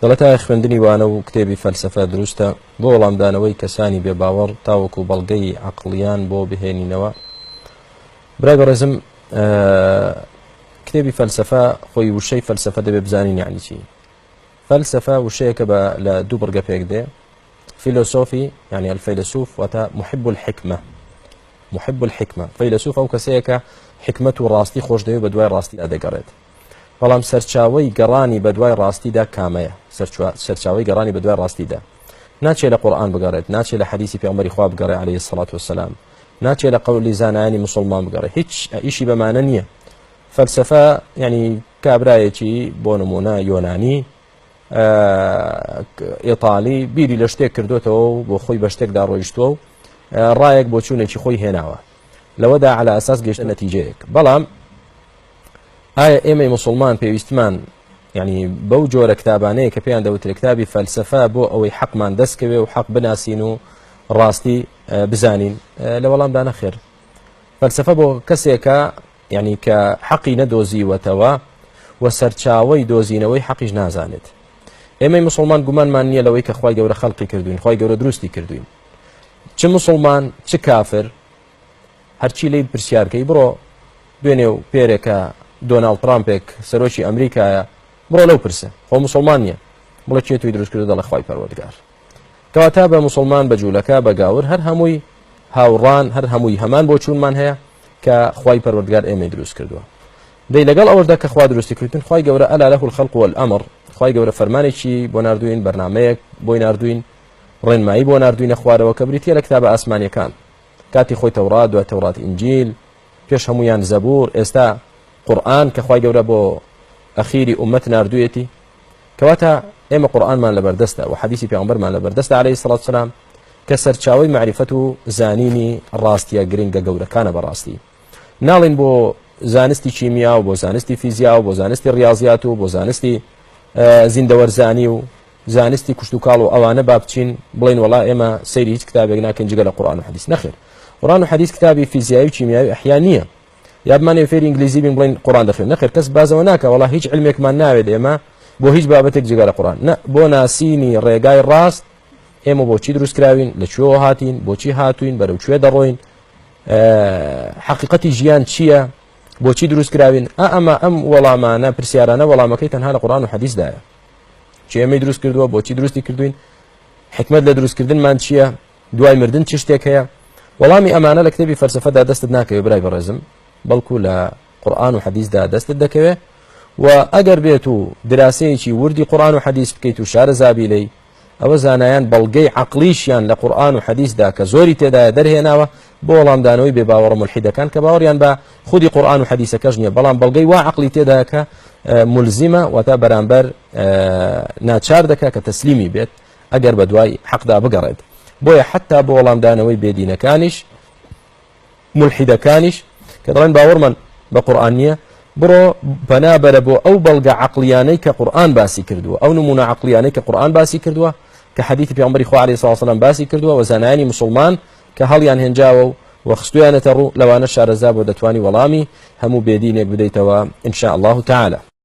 دەڵێت ئایا خوێندنی وانە و کتێبی فەلسەفە دروستە بۆ وەڵامدانەوەی کەسانی بێ باوەڕ تاوەکو بەڵگەی عەقڵیان بۆ بهێنینەوە؟ برای بەڕێزم کتێبی فەلسەفە خۆی وشەی فەلسەفە دەبێ بزانین یعنی چی. فەلسەفە وشەیەکە بە لە دوو بڕگە پێک دێ فیلۆسۆفی یعنی الفەیلەسوف واتە محب الحکمە محب الحکمە فەیلەسوف ئەو کەسەیە کە حکمت و ڕاستی خۆش دەوێت بە دوای ڕاستیدا دەگەڕێت بەڵام سەرچاوەی گەڕانی بە دوای ڕاستیدا کامەیە سەرچاوەی گەڕانی بە دوای ڕاستیدا ناچێ لە قورئان بگەڕێت ناچێ لە حەدیسی پێغەمبەری خوا بگەڕێ عەلەیهی الصلاة والسلام ناچێ لە قەولی زانایانی مسلمان بگەڕێ هیچ ئیشی بەمانە نییە فەلسەفە یعنی کابرایەکی بۆ نمونە یۆنانی ئیتالی بیری لە شتێک کردوتەوە و بۆ خۆی بە شتێکدا ڕۆیشتووە و ڕایەک بۆ چوونێکی خۆی هێناوە لەوەدا على ئەساس گەشتە نەتیجەیەک بەڵام ئایا ئێمەی موسڵمان پێویستمان یعنی بەو جۆرە کتابانەیە کە پێیان دەوترێ کتابی فەلسەفە بۆ ئەوەی حەقمان دەستکەوێ و حەق بناسین و ڕاستی بزانین لە وەڵامدا نەخێر فەلسەفە بۆ کەسێکە یعنی کە حەقی نەدۆزیوەتەوە و سەرچاوەی دۆزینەوەی حەقیش نازانێت ئێمەی مسلمان گومانمان نییە لەوەی کە خوای گەورە خەڵقی کردوین خوای گەورە دروستی کردوین چ مسلمان چ کافر هەرچی لێی پرسیار کەی بڕۆ دوێنێ و پێرێ کە دۆناڵد ترامپێک سەرۆکی ئەمریکایە بڕۆ لەو پرسە خۆ مسلمان نییە بڵێ کێ توی دروست کردو دەڵێ خوای پەروەردگار کەواتە بە مسلمان بە جوولەکە بە گاور هەر هەمووی هاوڕان هەر هەمووی هەمان بۆچوونمان هەیە کە خوای پەروەردگار ئێمەی دروست کردووە دەی لەگەڵ ئەوەشدا کە خوا دروستی کردن خوای گەورە ئەلا له الخلق والامر خوای گەورە فەرمانێکی بۆ ناردوین بەرنمەیەک بۆی ناردوین ڕێنمایی بۆ ناردوینە خوارەوە کە بریتە لە کتابە ئاسمانیەکان کاتی خۆی تەورات دوای تەورات ئینجیل پێش هەموویان زەبور ئێستا قورئان کە خوای گەورە بۆ ئەخیری ئومەت ناردوویەتی کەواتە ئێمە قورئانمان لەبەردەستە و حەدیسی پێغەمبەرمان لەبەردەستە عەلەیهی سڵات سلام کە سەرچاوەی مەعریفەت و زانینی ڕاستیە گرنگە گەورەکانە بەڕاستی ناڵین بۆ زانستی کیمیا و بۆ زانستی فیزیا و بۆ زانستی ڕاضیات و بۆ زانستی زیندەوەرزانی و زانستی کشتوکاڵ و ئەوانە با بچین بڵێین وەڵا ئێمە سەیری هیچ کتابێک ناکەین جگە لە قورئان و حەدیس نەخێر قورئان و حەدیس کتابی فیزیایی و کیمیایی و ئەحیا نییە یا بمانەوێ فێری ئینگلیزی بین بڵێین قورئان دەخوێن نەخێر کەس بازەوە ناکە وەڵا هیچ علمێکمان ناوێت ئێمە بۆ هیچ بابەتێک جگە لە قورئان نە بۆ ناسینی ڕێگای ڕاست ئێمە بۆچی دروست کراوین لە کوێوە هاتین بۆچی هاتوین بەرەو کوێ دەڕۆین حقیقەتی ژیان چییە بۆچی دروست کراوین ئا ئەمە ئەم وەڵامانە پرسیارانە وەڵامەکەی تەنها لە قورئان و حەدیسدایە کێ ئێمەی دروست کردووە بۆچی دروستی کردوین حکمت لە دروستکردنمان چییە دوای مردن چ شتێک هەیە وەڵامی ئەمانە لە کتێبی فەلسەفەدا دەستت ناکەوێت برای بەڕێزم بەڵکو لە قورآن و حەدیثدا دەستت دەکەوێت و ئەگەر بێت و دراسەیەکی وردی قورآن و حەدیث بکەیت و شارەزابی لێی ئەوە زانایان بەڵگەی عەقڵیشیان لە قورئان و حەدیسدا کە زۆری تێدایە دەرهێناوە بۆ وەڵامدانەوەی بێ باوەڕە مولحیدەکان کە باوەڕیان بە خودی قورئان و حەدیسەکەش نییە بەڵام بەڵگەی وا عەقڵی تێدایە کە مولزیمە واتە بەرامبەر ناچار دەکا کە تەسلیمی بێت ئەگەر بە دوای حەقدا بگەڕێت بۆیە حتا بۆ وەڵامدانەوەی بێدینەکانیش مولحیدەکانیش کە دەڵێن باوەڕمان بە قورئان نییە بڕۆ پەنا بەرە بۆ ئەو بەڵگە عەقڵیانەی کە قورئان باسی کردووە ئەو نمونە عەقڵیانەی کە قورئان باسی کردووە کە حەدیثی پێغەمبەری خوا عەلەیهی سڵاو وسلام باسی کردووە و زانایانی مسوڵمان کە هەڵیان هێنجاوە و و خستویانەتە ڕوو لەوانە شارەزا بۆ دەتوانی وەڵامی هەموو بێدینێک بدەیتەوە إن شاء الله تعالی.